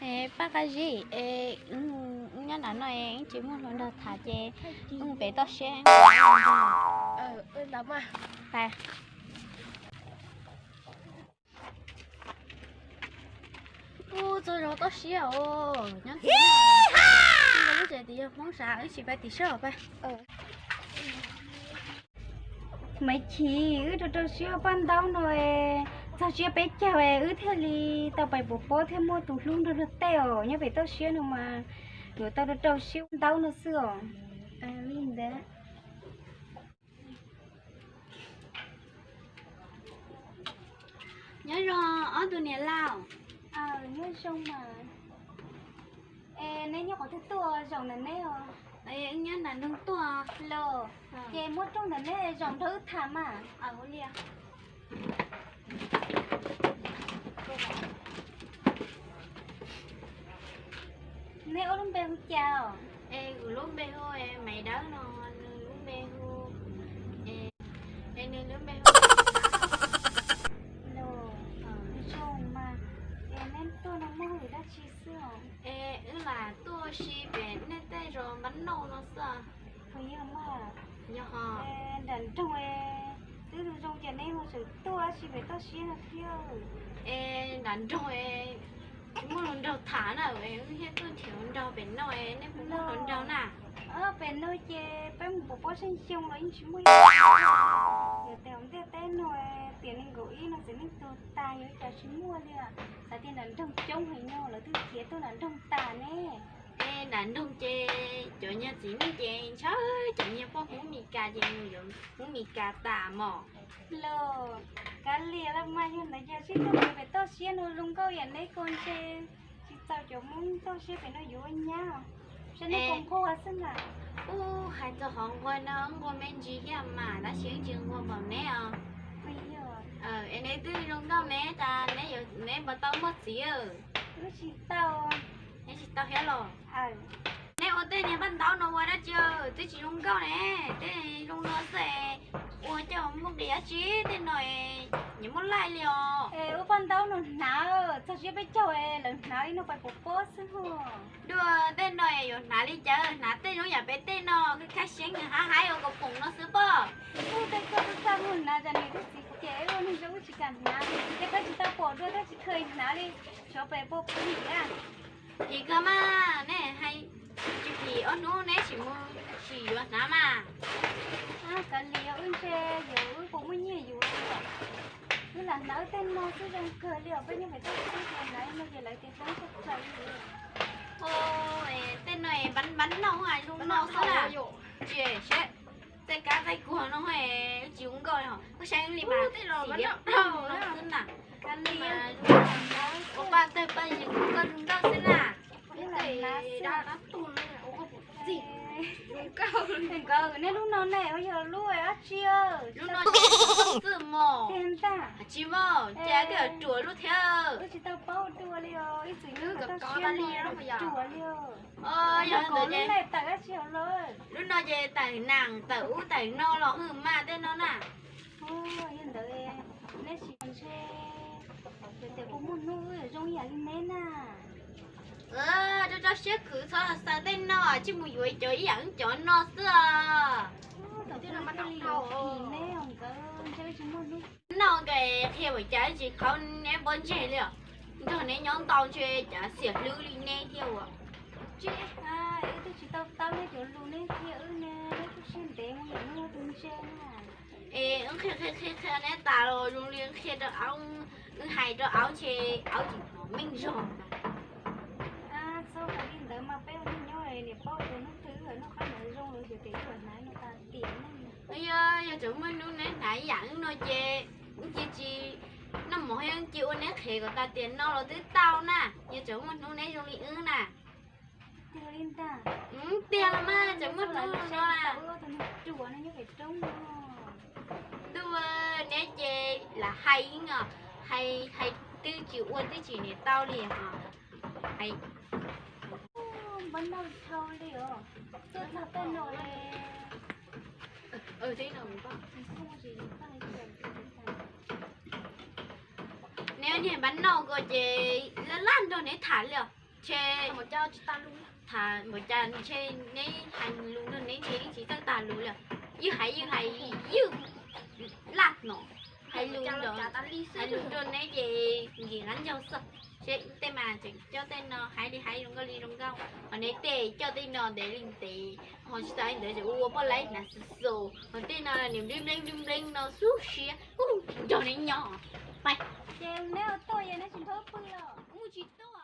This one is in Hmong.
Paj Qab Zib, es wb nyob nram no es wb tsis muaj hluas nraug tham ces wb mus pem toj siab. Ub, txog zos toj siab os, nyob tim no. Lub tsev tim yog Hmoob sav, wb sim pais tim sab os pab. Maiv Chiv, wb rau rau siab paj ntaub no, txog tsiab peb caug wb thiaj li tau pais pov pob thiab muaj tus hlub nrog luag tej os. Nyob pem toj siab no mas yuav tau rau rau siab ntaub no xwb os. Nyob zoo ob tug niam laus. Nyob zoo mas. Es neb nyob qhov twg tuaj, zaum ntawm neb os? Nyob nram nroog tuaj los. Ces muab rooj ntawm neb zaum nrog wb tham mas. Neb ua lub npe hu cas os? Es kuv lub npe hu Maiv Dawb no, nws lub npe hu, es nws lub npe hu Los. Zoo mas. Es neb tuaj no muaj hauj lwm dab tsi xwb os? Es wb lam tuaj ua si pem nej tej zos Npab Nauj no xwb. Yog mas. Nram nroog twb zoo zoo ces neb ho tseem tuaj ua si pem toj siab no thiab. Es nram nroog tsis muaj hluas nraug tham na, wb thiaj tuaj nrhiav hluas nraug pem no, nej puas muaj hluas nraug na? Pem no ces peb mus pov pob xeeb xyoo los yeej tsis muaj ib tug. Yog tias hauv ntiaj teb no tiam nees nkaum ib no txiv neej tuag tag, yog ua cas tsis muaj li. Xav tias nram nroog coob heev no lawv twb khiav tuaj nram nroog tas ne. Es nram nroog ces cov niag txiv neej ces ntshaw cov niag poj Hmoob Mes Kas ces nws yuav Hmoob Mes Kas tas mos. Los, kav liam los mas, yog ntawd ces sib tuaj pem toj siab no zoo nkauj yam neb ko ntshe tsis txaus cov Hmoob toj siab pem no yuav ua nyab. Saib neb puas nquag xwb na. Ub, hais txog qhov nquag no nquag me ntsis thiab mas, tab sis wb tsis nquag npaum neb os. Es neb twb zoo nkauj ne, cas neb puas tau muaj txiv? Wb tsis tau. Neb tsis tau thiab los? Neb ua tej niag paj ntaub no ua dab tsi, twb tsis zoo nkauj ne, tej zoo no xwb, ua coj muaj nqis dab tsi tej no, nyias muaj laij li os. Es ua paj ntaub no hnav, txog siab peb caug lawv hnav li no pais pov pob xwb ho. Dua tej no yuav hnav li cas, hnav tej zoo yam pem tej no, khab siab nws haib haib ua kaus poom no xwb pob. Ub, tej koj txaj muag hnav tas nws thiaj txiv ces wb ua neeg zoo wb tsis kam hnav, ces koj tsis tau pom dua thiab tsis kheev hnav li, tshuav pem pov pob phim a. Phim kawg mas, nej hais tsis phim ob hnub neb sim mus sim yuav hnav mas. Kav liam, wb ntshe yuav wb puas muaj nyiaj yuav li. Wb lam hnav wb tej no xwb zoo kawg li os, peb nyob pem toj siab ces hnav no ces lawv tias zoo tshaj plaws li. Tej no npab npab noj zoo no xwb na. Tsis seb tej kab tej kuag no tsis zoo nkauj li os, koj saib li mas xim liab plaug no xwb na. Ua paj tawg paj yees koj zoo nkauj xwb na. Nkawd, nej lub no ne, yog lub dab tsi? Lub no ces xwb mos. Tsis mos, ces koj ruam lub thiab. Wb tsis tau paub dua li os, ib txwm nyob toj siab no ruam li os. Yog ntawd ces lub no ces tawm nam tawm ub tawm no los hwj mas tej no na. Yog ntawd neb sim ntshe, yog tias puas muaj hnub wb yuav zoo ib yam li neb na. Rau rau siab khwv txhob xav tej no, tsij mus yuav cov ib yam cov no xwb os. Neb nkawd ntshe tsis muaj hnub no nkawd qhia ua cas tsis qhauv neb pob ntseg li os. Nrog neb nyob ntau ntshe cas xiam hlwb li neb thiab ua. Wb twb tsis tau taub neb cov lus, neb qhia wb ne, neb kuj siab ntev mus yam muaj tus ntse na. Es wb qhia qhia qhia qhia neb tas los zoo li wb qhia rau aub, wb hais rau aub ntshe aub tsis hnov meej zog. Txhob hais li ntawd mas, peb ua neej nyob niam paub tias hnub twg wb noj qab hnav zoo los xyov tias wb hnav no tas tiam neej. Yog, yog tseem muaj hnub neb hnav ib yam wb no ces wb cia tsis noj mov thiab wb cia ua neb qhev kom tas tiam no los twb tau na. Yog tseem muaj hnub neb zoo li wb na. Tiag li ntag. Tiag los mas, tseem muaj hnub no na. Ntuj, neb ces lam hais os, hais hais twb tsis ua twb tsis niam tau li os. Npab noj dhau li os, tuaj txog tej no li. Neb niag npab noj ko ces laj laj nrog neb tham li os. Ntshe, tham npaum cas ntshe neb hais lus nrog neb ntshe yeej tsis txawj tas lus li. Ywj hais ywj hais ywj laj no, hais lus, hais lus rau neb ces nkim qab ncaug xwb. Seb tej mas tseem coj tej no hais li hais zoo nkauj li zoo nkauj, ho neb tej coj tej no ntev li ntev, ho tsis tas li ntawd tseem ua poj laib hnav xus xus, ho tej no niam nplib npleeb nplib npleeb no xub siab, nrog neb nyob. Pais. Ces neb tuaj es neb tsis nrog pw los? Mus tsis tuaj.